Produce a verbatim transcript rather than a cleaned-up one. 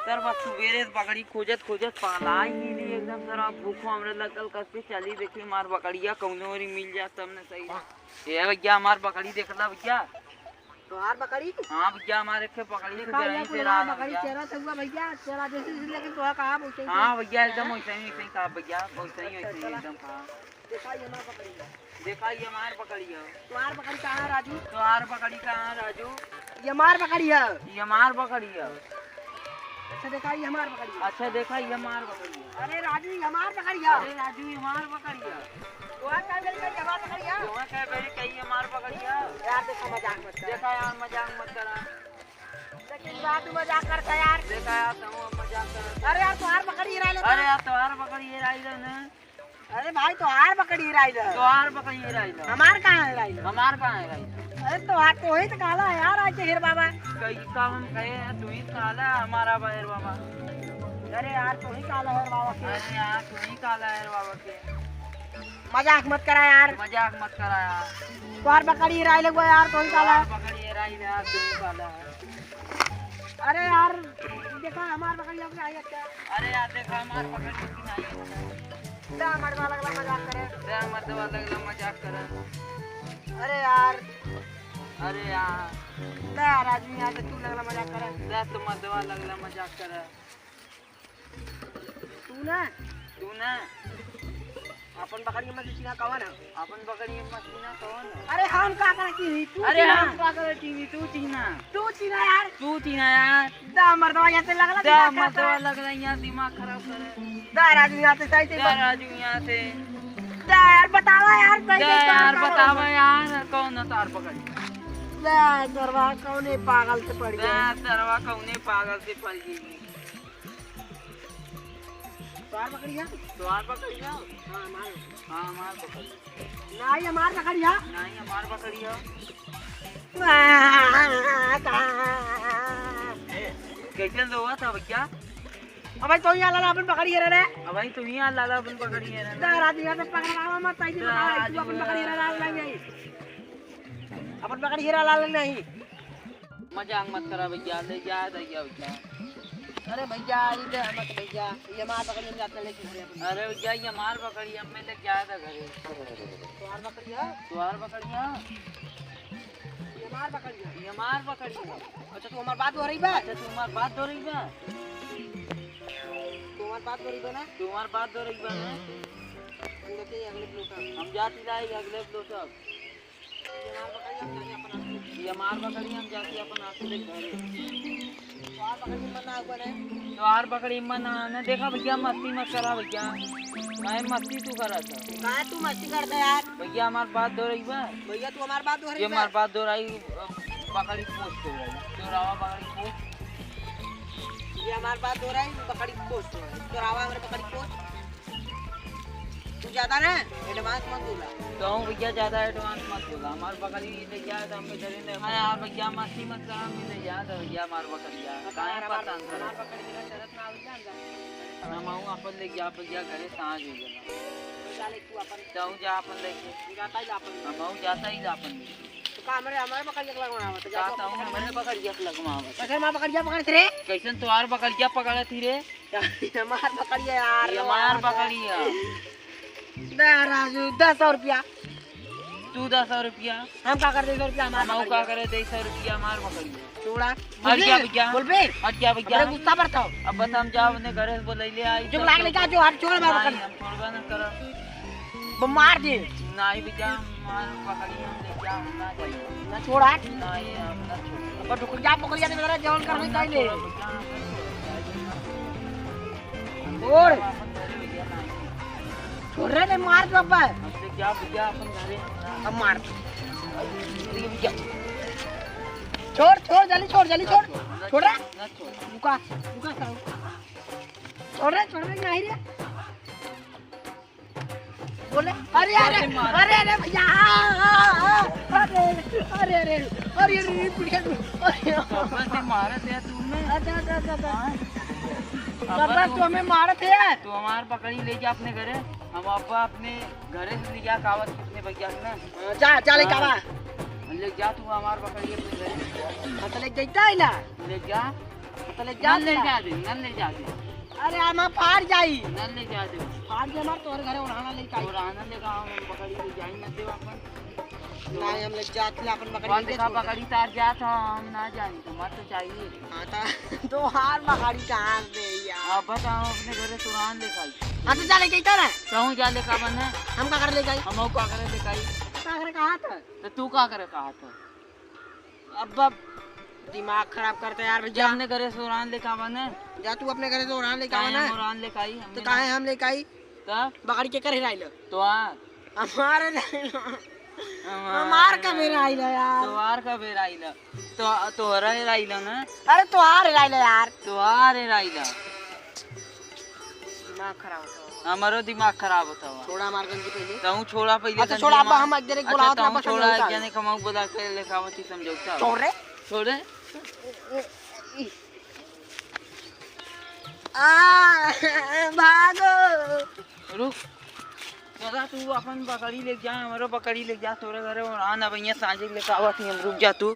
सर, बस सुबेरे से बकरी खोजत खोजत पगलाई गइली एकदम। सर, अब भूखो हमरे लगल, कस के चली देखी हमार बकरिया कौनो ओरी मिल जात तब न सही। ए भैया, हमार बकरी देखला भैया। तोहार बकरी? हाँ भैया, हमारे एक ठे बकरी देखा भैया, कुल हमार बकरी चरा से हुआ भैया, चरा जैसे जैसे लेकिन तोहार कहा वैसे ही। हाँ भैया, एकदम वैसे ही, वैसे ही कहा भैया, वैसे ही, वैसे ही एकदम कहा। देखा, ये हमार बकरी है। देखा, ये हमार बकरी है। तुम्हार बकरी कहाँ है, राजू? तुम्हार बकरी कहाँ है, राजू? ये हमार बकरी है। ये हमार बकरी है। अच्छा, देखा, ये हमार बकरी है। अच्छा, देखा, ये हमार बकरी है। अरे राजू, ये हमार बकरी है। अरे राजू, ये हमार बकरी है। तुम्हार कहाँ गई, ये हमार बकरी है। तुम्हार कहाँ गई, ये हमार बकरी है। यार, देखा, मजाक मत कर। देखा यार, मजाक मत करा। लेकिन राजू मजाक करता यार। देखा यार, तुम मजाक कर। अरे यार, तुम्हार बकरी हेराई ले। अरे यार, तुम्हार बकरी हेराई ले ना। अरे भाई, तोहार बकरी हेराइल है। तोहार बकरी हेराइल है। हमार कहाँ हेराइल है? हमार कहाँ हेराइल है? अरे तोहार, तोही तो काला है यार, आज हेर बाबा। कई का हम कहे हैं, तू ही काला है हमारा बा हेर बाबा। अरे यार, तोही काला है हेर बाबा के। अरे यार, तू ही काला है हेर बाबा के। मजाक मत करा यार। मजाक मत करा यार। तोहार बकरी हेराइल हुआ यार, तोही काला है। तोहार बकरी हेराइल है यार, तू ही काला है। अरे यार, देखा हमार बकरी अब नहीं अच्छा। अरे यार, देखा हमार बकरी अब नहीं अच्छा। दा मर्दवा लगला मजाक करे। दा मर्दवा लगला मजाक करे। अरे यार। अरे यार। दा राजू यहाँ से तू लगला मजाक करे। दा तो मर्दवा लगला मजाक करे। तू ना। तू ना। अपन बकरी मत चिन्हा कवन है? अपन बकरी मत चिन्हा कवन है? अरे हम का करे चिन्ही, तू अरे चिन्हा। हम का करे चिन्ही, तू चिन्हा। तू चिन्हा यार। तू चिन्हा यार। दा मर्दवा यहाँ से लगला दा दिमाग खराब मर्दवा करे। लगला यहाँ दिमाग खराब करे। दा राजू यहाँ से सही से दा बक- राजू यहाँ से। दा यार बतावा यार, सही दा से यार कौन बतावा यार, कौन है तार बकरी? दा सरवा कौने पागल से पड़ गया? दा सरवा कौने पागल से पड़ गई? तोहार बकरी है? तोहार बकरी है? हाँ, हमार। हाँ, हमार बकरी। नाहीं, हमार बकरी है। नाहीं, हमार बकरी है। कैसे रोवा था भैया? अबे तो यहाँ लाला अपन बकरी है रे। अबे तो यहाँ लाला अपन बकरी है रे। दा राजू यहाँ से पकड़ावा मत, ताई जी दा बतावा, राजू तू अपन बकरी है रे, लाला नहीं। अपन बकरी है रे, लाला नहीं। मजाक मत करा भैया, ले जा भैया, भैया। अरे भैया, ई दे मत भैया, ये हमार बकरी हम जाते लेके घरे अपन। अरे भैया, ये हमार बकरी, हम में लेके जाए था घरे। तोहार बकरी है? तोहार बकरी है? ये हमार बकरी है। ये हमार बकरी है। अच्छा, तू हमार बात हो रही बा? अच्छा, तू हमार बात हो रही बा? तू हमार बात हो रही बा ना? तू हमार बात हो रही बा ना? हम जाते हैं अगले plot में। हम जाती लाई अगले plot में। ये हमार बकरी हम जाके अपन आंसू लेके घरे। तोहार बकरी मन ना आवे ने। तोहार बकरी मन ना आवे ने। देखा भैया, मस्ती मत करा भैया। काहे मस्ती तू करत है? काहे तू मस्ती करत है यार? भैया, हमार बात दोहराई बा। भैया, तू हमार बात दोहराई ये बा। हमार बात दोहराई, अ, बकरी पोस दोहराई। चोरावा बकरी पोस। ये हमार बात दोहराई, बकरी पोस दोहराई। चोरावा हमरे बकरी पोस। तू ज्यादा ना advance मत बोला। तो भैया ज्यादा advance मत बोला। हमार बकरी ले जाए तो हमें घरे ले। हाँ यार भैया, मस्ती मत करा, हमें ले जाए तो भैया हमार बकरिया। हाँ, काहे हमार, परेशान करा? हमार बकरी के चरत ना आवे, हम जाते हैं। हम आऊँ अपन ले गया भैया घरे, सांझ हो गया। तू जा ले, तू अपन। जाऊँ जा अपन लेके। तू जाता ही जा अपन। हम आऊँ जाता ही जा अपन लेके। तो का हमरे, हमारे बकरिया के लगवा आवत है? का जाके तो अपन हमारे बकरिया के लगवा आवत है। कैसे हमार बकरिया पकड़त रे? कैसन तोहार बकरिया पकड़त ही रे? हमार बकरिया यार, ये हमार बकरिया। दे राजू, दस सौ रुपया। तू दस सौ रुपया। हम का कर दे सौ रुपया, हमार हम का बकरिया। करे दे सौ रुपया, हमार बकरिया। चूड़ा। हट गया भैया। बोल बे। हट गया भैया। हमरे गुस्सा बढ़ता हो। अब बस हम जाओ अपने घरे से बोले ले आई। चुप लाग लेके आ, जो हट, छोड़ हमार नहीं, बकरिया। हम छोड़बे न करब। वो मार दे। नहीं भैया, हमार बकरी हम ले जा, हम ना जाई। ना छोड़ा। नहीं, हम ना छोड़ब। अब डुकरिया पकड़िया नहीं, मेरा जवान करने ना चाहिए। छोड़ब भैया, हम ना छोड़ब। छोड़। छोड़ रे, नहीं मार दो अब। हम ले जा भैया अपन घरे। अब मार। छोड़, छोड़, जल्दी छोड़, जल्दी छोड़। छोड़ रे। ना छोड़। रुका, रुका, साहब। छोड़ रे, छोड़ रे, नहीं रे। बोले, अरे, अरे, अरे, अरे भैया, आ, आ, आ, अरे, अरे, अरे, अरे, अरे, बुढ़िया, अरे। अब्बा से मारत है तू हमें। अच्छा, अच्छा, अच्छा, अच्छा। हाँ। अब्बा अब्बा तू तू हमें मारत है। तू हमार बकरी ले जा अपने घरे, हम अब्बा अपने घरे से ले जा कावत अपने भैया के ना। हाँ, जा, जा ले हाँ। कावा। ले जा तू हमार बकरी अपने घरे। हाँ, तो ले जैता है ना। ले जा। तो ले जा नल ले जा दे, नल ले जा दे। अरे, हम फाड़ जाई। नल ले जा दे। फाड़ दे हमार, तोहरे घरे ओढ़ाना लेके आई। ओढ़ाना लेके आओ, हम बकरी ले जाई ना देव अपन। नहीं, हम ले जात ले अपन बकरी कौन लेके देखा छोड़ दे। बकरी तार जात हो, हम ना जानी, तो मत तो चाहिए। हाँ, तो तोहार बकरी कहाँ से यार? अब बताओ, अपने घरे से ओढ़ान लेके आई। हाँ, तो जा लेके आई, तो ना। कहूँ जा लेके आवन है। हम का करे लेके आई? हम का करे लेके आई? का करे कहा था? तो तू का करे कहा था? अब, अब दिमाग खराब करता यार भैया। अपने घरे से ओढ़ान लेके आवन है। जा तू अपने घरे से ओढ़ान लेके आवन है। ओढ़ान लेके आई, तो काहे हम लेके आई? तब? बकरी के कर हेराइल? तोहार। हमारे नहीं। हमार का हेराइल यार? तोहार का हेराइल? तो, तोहरा हेराइल ना? अरे तोहार हेराइल यार। तोहार हेराइल। दिमाग खराब होता है। हमारो दिमाग खराब होता हुआ। छोड़ा हमार गंजी पहले। तहूँ छोड़ा पहले अच्छा, गंजी छोड़ा, अब हमार। हम एक जने अच्छा, बोलावत तहूँ ना, छोड़ा, एक जने कमाऊ बोला के लेखावती समझौता। छोड़ रे। छोड़ रे। आ, भागो। रुक। दादा, तू अपन बकरी ले जा, हमारो बकरी ले जा, तोरे घरे ओढ़ान अब यहाँ साँझे लेके आवत ही हम, रुक जा तू।